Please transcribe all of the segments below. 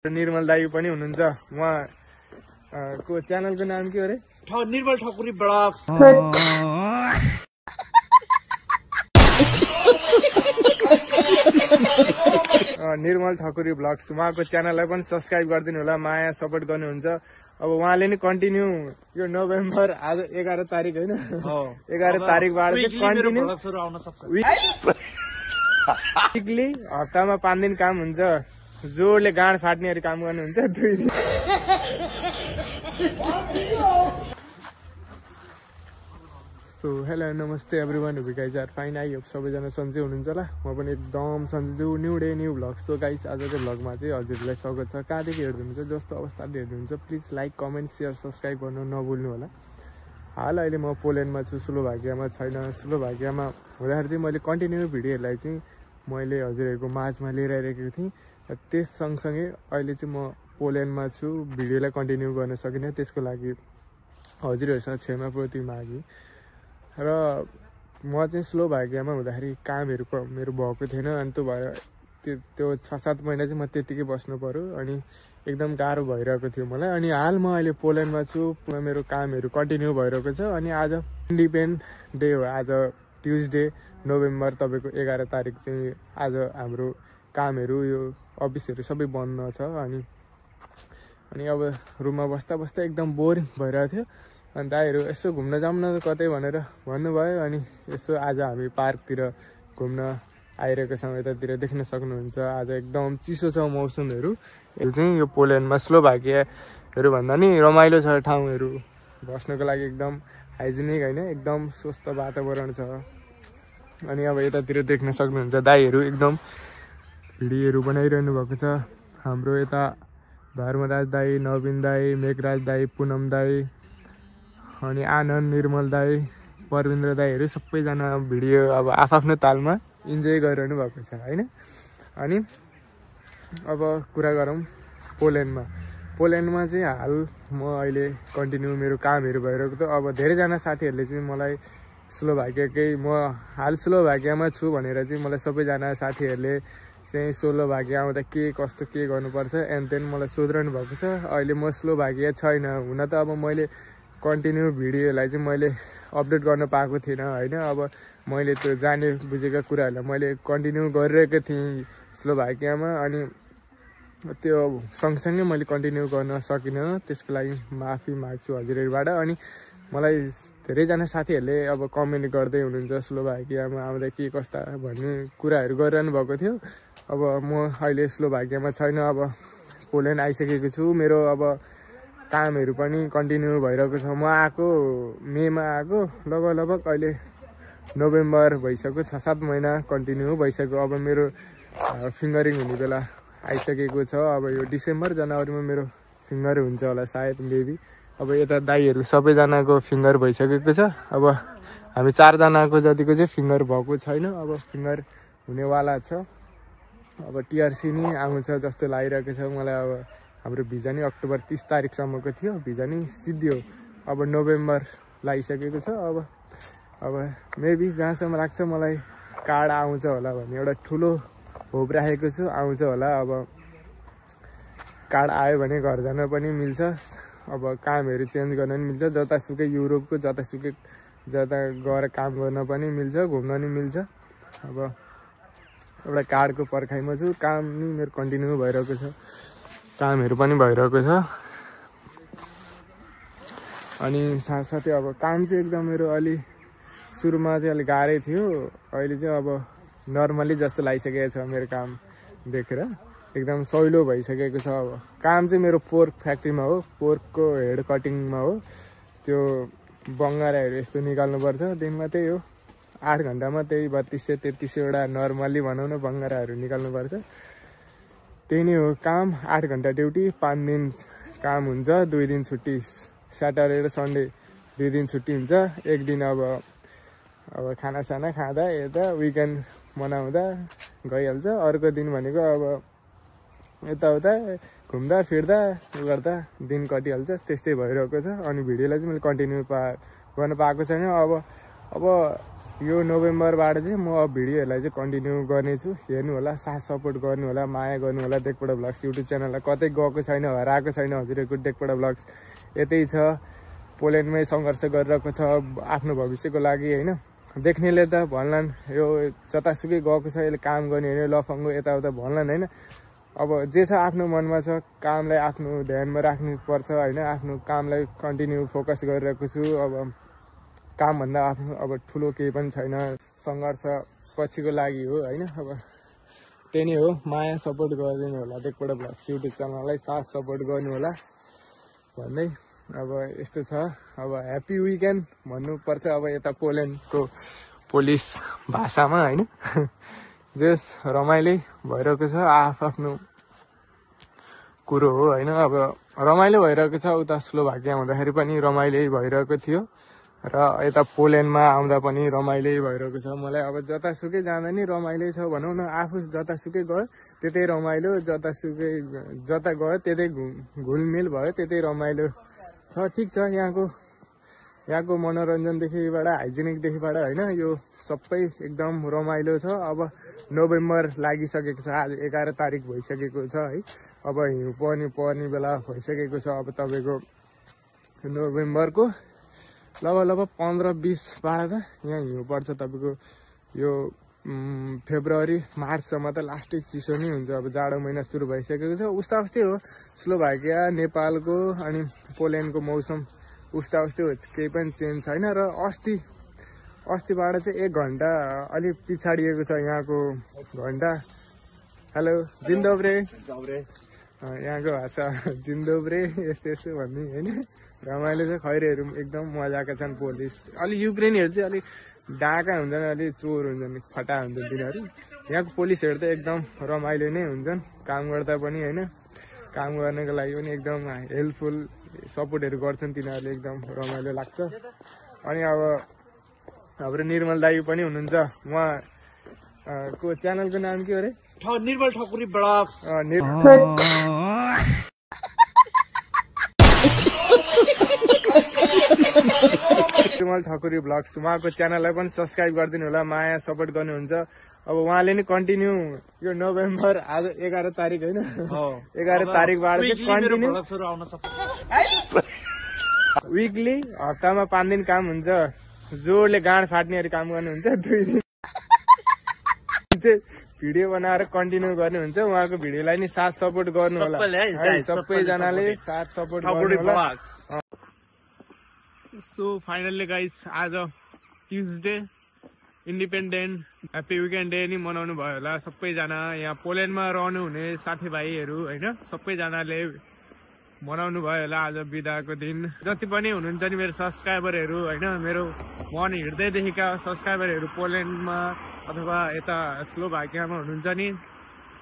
निर्मल दाई पनि हुनुहुन्छ। उहाँ को च्यानलको नाम के हो रे? निर्मल ठकुरी ब्लग्स। निर्मल ठकुरी ब्लग्स उहाँको च्यानललाई पनि सब्स्क्राइब गरिदिनु होला, माया सपोर्ट गर्नुहुन्छ। अब उहाँले नि कन्टिन्यू यो नोभेम्बर आज 11 तारिक होइन, 11 तारिकबाट कन्टिन्यू विकली हप्तामा 5 दिन काम हुन्छ। जोडले गाँड फाट्नेहरू काम गर्नुहुन्छ 2 दिन। सो हेलो नमस्ते everyone, who guys are fine. I hope सबैजना सन्चै हुनुहुन्छ होला। म पनि एकदम सन्चै छु। New day new vlog. So guys आजको भ्लगमा चाहिँ हजुरलाई स्वागत छ। कहाँदेखि हेर्नुहुन्छ, जस्तो अवस्थाले हेर्नुहुन्छ, please like comment share subscribe गर्नु नभुल्नु होला। हाल अहिले म पोल्यान्डमा छु, स्लोभाकियामा छैन। स्लोभाकियामा हुँदाखेरि चाहिँ मैले कन्टिन्यू भिडियोहरूलाई चाहिँ मैले हजुरहरूको माझमा लिएर आइरहेको थिएँ। त्यस सँगसँगै अहिले चाहिँ म पोल्यान्डमा छु, भिडियोलाई कन्टिन्यू गर्न सकिनँ। त्यसको लागि हजुरहरूसँग क्षमाप्रति मागेँ। र म चाहिँ स्लोभाकियामा हुँदाखेरि कामहरू मेरो भएको थिएन, अनि त्यो भएर त्यो 6-7 महिना चाहिँ म त्यत्तिकै बस्नु पऱ्यो, अनि एकदम गाह्रो भइरहेको थियो मलाई। अनि हाल म अहिले पोल्यान्डमा छु, मेरो कामहरू कन्टिन्यू भइरहेको छ। अनि आज इन्डिपेन्डेन्स डे हो, आज ट्युजडे नोभेम्बर तपाईँको 11 तारिक चाहिँ आज हाम्रो कामहरू यो अफिसहरू सबै बन्द छ। अनि अब रुममा बस्दा बस्दा एकदम बोरिङ भइरहेको थियो। अनि दाइहरू यसो घुम्न जाऊँ न कतै भनेर भन्नुभयो। अनि यसो आज हामी पार्कतिर घुम्न आइरहेको छौँ। यतातिर देख्न सक्नुहुन्छ आज एकदम चिसो छ मौसमहरू। यो चाहिँ यो पोल्यान्डमा स्लोभाकियाहरू भन्दा नि रमाइलो छ ठाउँहरू, बस्नको लागि एकदम हाइजेनिक होइन, एकदम स्वस्थ वातावरण छ। अनि अब यतातिर देख्न सक्नुहुन्छ दाइहरू एकदम भिडियोहरू बनाइरहनु भएको छ। हाम्रो यता धर्मराज दाई, नवीन दाई, मेघराज दाई, पुनम दाई, अनि आनन्द, निर्मल दाई, परविन्द्र दाईहरू सबैजना भिडियो अब आफ्नो तालमा इन्जोय गरिरहनु भएको छ होइन। अनि अब कुरा गरौँ पोल्यान्डमा चाहिँ हाल म अहिले कन्टिन्यू मेरो कामहरू भइरहेको थियो। अब धेरैजना साथीहरूले चाहिँ मलाई स्लोभाकियाकै म हाल स्लोभाकियामा छु भनेर चाहिँ मलाई सबैजना साथीहरूले चाहिँ स्लोभाकिया आउँदा के कस्तो के गर्नुपर्छ एन्ड मलाई सोधिरहनु भएको छ। अहिले म स्लोभाकिया छैन, हुन त अब मैले कन्टिन्यू भिडियोलाई चाहिँ मैले अपडेट गर्न पाएको थिइनँ होइन। अब मैले त्यो जाने बुझेका कुराहरूलाई मैले कन्टिन्यू गरिरहेको थिएँ स्लोभाकियामा। अनि त्यो सँगसँगै मैले कन्टिन्यू गर्न सकिनँ, त्यसको लागि माफी माग्छु हजुरहरूबाट। अनि मलाई धेरैजना साथीहरूले अब कमेन्ट गर्दै हुनुहुन्छ स्लोभाकियामा आउँदा के कस्ता भन्ने कुराहरू गरिरहनु भएको थियो। अब म अहिले स्लोभाकियामा छैन, अब पोल्यान्ड आइसकेको छु। मेरो अब कामहरू पनि कन्टिन्यू भइरहेको छ। म आएको मेमा आएको, लगभग अहिले नोभेम्बर भइसक्यो, 6-7 महिना कन्टिन्यू भइसक्यो। अब मेरो फिङ्गरिङ हुने बेला आइसकेको छ। अब यो डिसेम्बर जनवरीमा मेरो फिङ्गर हुन्छ होला सायद, मेबी। अब यता दाईहरू सबैजनाको फिङ्गर भइसकेको छ। अब हामी 4जनाको जतिको चाहिँ फिङ्गर भएको छैन, अब फिङ्गर हुनेवाला छ। अब टिआरसी नि आउँछ जस्तो लागिरहेको छ मलाई। अब हाम्रो भिजा नि अक्टोबर 30 तारिकसम्मको थियो, भिजा नि सिद्धियो अब नोभेम्बर लागिसकेको छ। अब मेबी जहाँसम्म लाग्छ मलाई कार्ड आउँछ होला भन्ने एउटा ठुलो होप राखेको छु, आउँछ होला। अब कार्ड आयो भने घर जान पनि मिल्छ, अब कामहरू चेन्ज गर्न पनि मिल्छ, जतासुकै युरोपको जता गएर काम गर्न पनि मिल्छ, घुम्न नि मिल्छ। अब एउटा कार्डको पर्खाइमा छु, काम नि मेरो कन्टिन्यू भइरहेको छ, कामहरू पनि भइरहेको छ। अनि साथसाथै अब काम चाहिँ एकदम मेरो अलि सुरुमा चाहिँ अलिक गाह्रै थियो, अहिले चाहिँ अब नर्मली जस्तो लागिसकेको छ मेरो काम देखेर, एकदम सहिलो भइसकेको छ। अब काम चाहिँ मेरो पोर्क फ्याक्ट्रीमा हो, पोर्कको हेड कटिङमा हो। त्यो बङ्गाराहरू यस्तो निकाल्नुपर्छ दिनमा, त्यही हो 8 घन्टामा त्यही 3200-3300वटा नर्मल्ली भनौँ न बङ्गाराहरू निकाल्नुपर्छ। त्यही नै हो काम, 8 घन्टा ड्युटी, 5 दिन काम हुन्छ, 2 दिन छुट्टी, स्याटरडे र सन्डे 2 दिन छुट्टी हुन्छ। 1 दिन अब खानासाना खाँदा यता विकेन्ड मनाउँदा गइहाल्छ। अर्को दिन भनेको अब यताउता घुम्दा फिर्दा गर्दा दिन कटिहाल्छ, त्यस्तै भइरहेको छ। अनि भिडियोलाई चाहिँ मैले कन्टिन्यू गर्न पाएको छैन। अब यो नोभेम्बरबाट चाहिँ म अब भिडियोहरूलाई चाहिँ कन्टिन्यू गर्नेछु। हेर्नु होला, साथ सपोर्ट गर्नु होला, माया गर्नु होला। देकपडा ब्लग्स युट्युब च्यानललाई कतै गएको छैन, हराएको छैन हजुरहरूको देकपडा ब्लग्स यतै छ। पोल्यान्डमै सङ्घर्ष गरिरहेको छ आफ्नो भविष्यको लागि होइन। देख्नेले त भन्लान् यो जतासुकै गएको छ, यसले काम गर्ने होइन, लफङ्गो यताउता भन्लान् होइन। अब जे छ आफ्नो मनमा छ, कामलाई आफ्नो ध्यानमा राख्नुपर्छ होइन। आफ्नो कामलाई कन्टिन्यू फोकस गरिरहेको छु। अब कामभन्दा आफ्नो अब ठुलो केही पनि छैन, सङ्घर्ष पछिको लागि हो होइन। अब त्यही नै हो, माया सपोर्ट गरिदिनु होला देकपडा ब्लग्स युट्युब च्यानललाई, साथ सपोर्ट गर्नु होला भन्दै अब यस्तो छ। अब ह्याप्पी विकेन्ड भन्नुपर्छ अब यता पोल्यान्डको पोलिस भाषामा होइन। जस रमाइलो भइरहेको छ, आफ्नो कुरो हो होइन। अब रमाइलो भइरहेको छ, उता स्लोभाकिया हुँदाखेरि पनि रमाइलो भइरहेको थियो र यता पोल्यान्डमा आउँदा पनि रमाइलो भइरहेको छ। मलाई अब जतासुकै जाँदा नि रमाइलो छ भनौँ न। आफू जतासुकै गयो त्यतै रमाइलो, जता गयो त्यतै घुलमिल भयो, त्यतै रमाइलो छ। ठिक छ, यहाँको मनोरञ्जनदेखिबाट हाइजेनिकदेखिबाट होइन यो सबै एकदम रमाइलो छ। अब नोभेम्बर लागिसकेको छ, आज 11 तारिक भइसकेको छ है। अब हिउँ पनि पर्ने बेला भइसकेको छ। अब तपाईँको नोभेम्बरको लगभग 15-20बाट त यहाँ हिउँ पर्छ। तपाईँको यो फेब्रुअरी मार्चसम्म त लास्टै चिसो नै हुन्छ। अब जाडो महिना सुरु भइसकेको छ। उस्ता उस्तै हो स्लोभाकिया, नेपालको अनि पोल्यान्डको मौसम उस्ता उस्तै हो, केही पनि चेन्ज छैन। र अस्तिबाट चाहिँ 1 घन्टा अलिक पिछाडिएको छ यहाँको घन्टा। हेलो जिन्दोब्रे, यहाँको भाषा जिन्दोब्रे यस्तो भन्ने होइन। रमाइलो छ, खैरेहरू एकदम मजाका छन्। पोलिस अलि युक्रेनीहरू चाहिँ अलिक डाका हुन्छन्, अलिक चोर हुन्छन्, फटा हुन्छन् तिनीहरू। यहाँको पुलिसहरू त एकदम रमाइलो नै हुन्छन्, काम गर्दा पनि होइन। काम गर्नको लागि पनि एकदम हेल्पफुल सपोर्टहरू गर्छन् तिनीहरूले, एकदम रमाइलो लाग्छ। अनि अब हाम्रो निर्मल दाई पनि हुनुहुन्छ, उहाँको च्यानलको नाम के हो अरे? निर्मल ठकुरी ब्लग्स। निर्मल ठकुरी ब्लग्स, उहाँको च्यानललाई पनि सब्सक्राइब गरिदिनु होला, माया सपोर्ट गर्नुहुन्छ। अब उहाँले नि कन्टिन्यू यो नोभेम्बर आज 11 तारिक होइन, 11 तारिकबाट चाहिँ कन्टिन्यू विकली हप्तामा 5 दिन काम हुन्छ। जोडले गाँड फाट्नेहरू काम गर्नुहुन्छ, 2 दिन चाहिँ भिडियो बनाएर कन्टिन्यू गर्नुहुन्छ। उहाँको भिडियोलाई नि साथ सपोर्ट गर्नु होला, सबैजनाले साथ सपोर्ट गर्नु होला। सो फाइनल्ली गाइस, आज Tuesday independent happy weekend day नि मनाउनु भयो होला सबैजना। यहाँ पोल्यान्डमा रहनुहुने साथीभाइहरू होइन, सबैजनाले मनाउनु भयो होला आज बिदाको दिन। जति पनि हुनुहुन्छ नि मेरो सब्सक्राइबरहरू होइन, मेरो मन हृदयदेखिका सब्सक्राइबरहरू पोल्यान्डमा अथवा यता स्लोभाकियामा हुनुहुन्छ नि,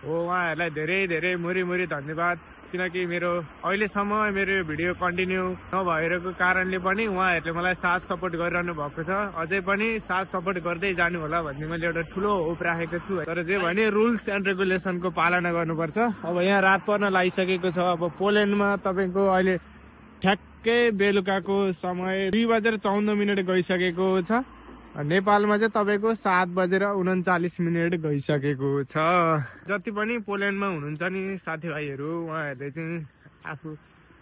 हो उहाँहरूलाई धेरै धेरै मुरी धन्यवाद। किनकि मेरो अहिलेसम्म मेरो यो भिडियो कन्टिन्यू नभएको कारणले पनि उहाँहरूले मलाई साथ सपोर्ट गरिरहनु भएको छ। अझै पनि साथ सपोर्ट गर्दै जानु होला भन्ने मैले एउटा ठुलो होप राखेको छु। तर जे भने रुल्स एन्ड रेगुलेसनको पालना गर्नुपर्छ। अब यहाँ रात पर्न लागिसकेको छ। अब पोल्यान्डमा तपाईँको अहिले ठ्याक्कै बेलुकाको समय 2:14 गइसकेको छ। नेपालमा चाहिँ तपाईँको 7:39 गइसकेको छ। जति पनि पोल्यान्डमा हुनुहुन्छ नि साथीभाइहरू, उहाँहरूले चाहिँ आफू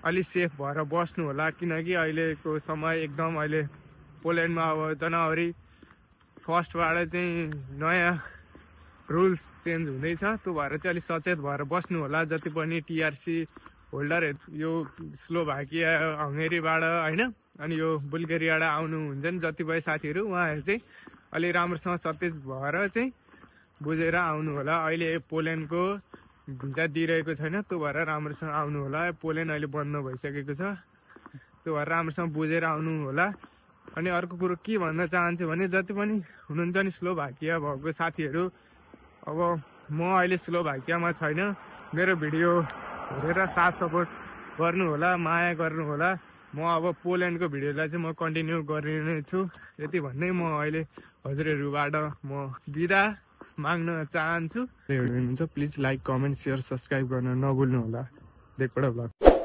अलि सेफ भएर बस्नु होला। किनकि अहिलेको समय एकदम अहिले पोल्यान्डमा अब जनवरी 1बाट चाहिँ नयाँ रुल्स चेन्ज हुँदैछ। त्यो भएर चाहिँ अलिक सचेत भएर बस्नु होला। जति पनि टिआरसी होल्डरहरू यो स्लोभाकिया, हङ्गेरीबाट होइन, अनि यो बुल्गेरियाबाट आउनुहुन्छ नि जतिपय साथीहरू, उहाँहरू चाहिँ अलि राम्रोसँग सचेत भएर चाहिँ बुझेर आउनु होला। अहिले पोल्यान्डको भिजा दिइरहेको छैन, त्यो भएर राम्रोसँग आउनु होला। पोल्यान्ड अहिले बन्द भइसकेको छ, त्यो भएर राम्रोसँग बुझेर आउनु होला। अनि अर्को कुरो के भन्न चाहन्छु भने, जति पनि हुनुहुन्छ नि स्लोभाकिया भएको साथीहरू, अब म अहिले स्लोभाकियामा छैन। मेरो भिडियो हेरेर साथ सपोर्ट गर्नु होला, माया गर्नु होला। म अब पोल्यान्डको भिडियोलाई चाहिँ म कन्टिन्यू गरिने छु। यति भन्दै म अहिले हजुरहरूबाट म बिदा माग्न चाहन्छु। हेर्नुहुन्छ please like, comment, share, subscribe गर्न नभुल्नु होला। देकपडा ब्लग।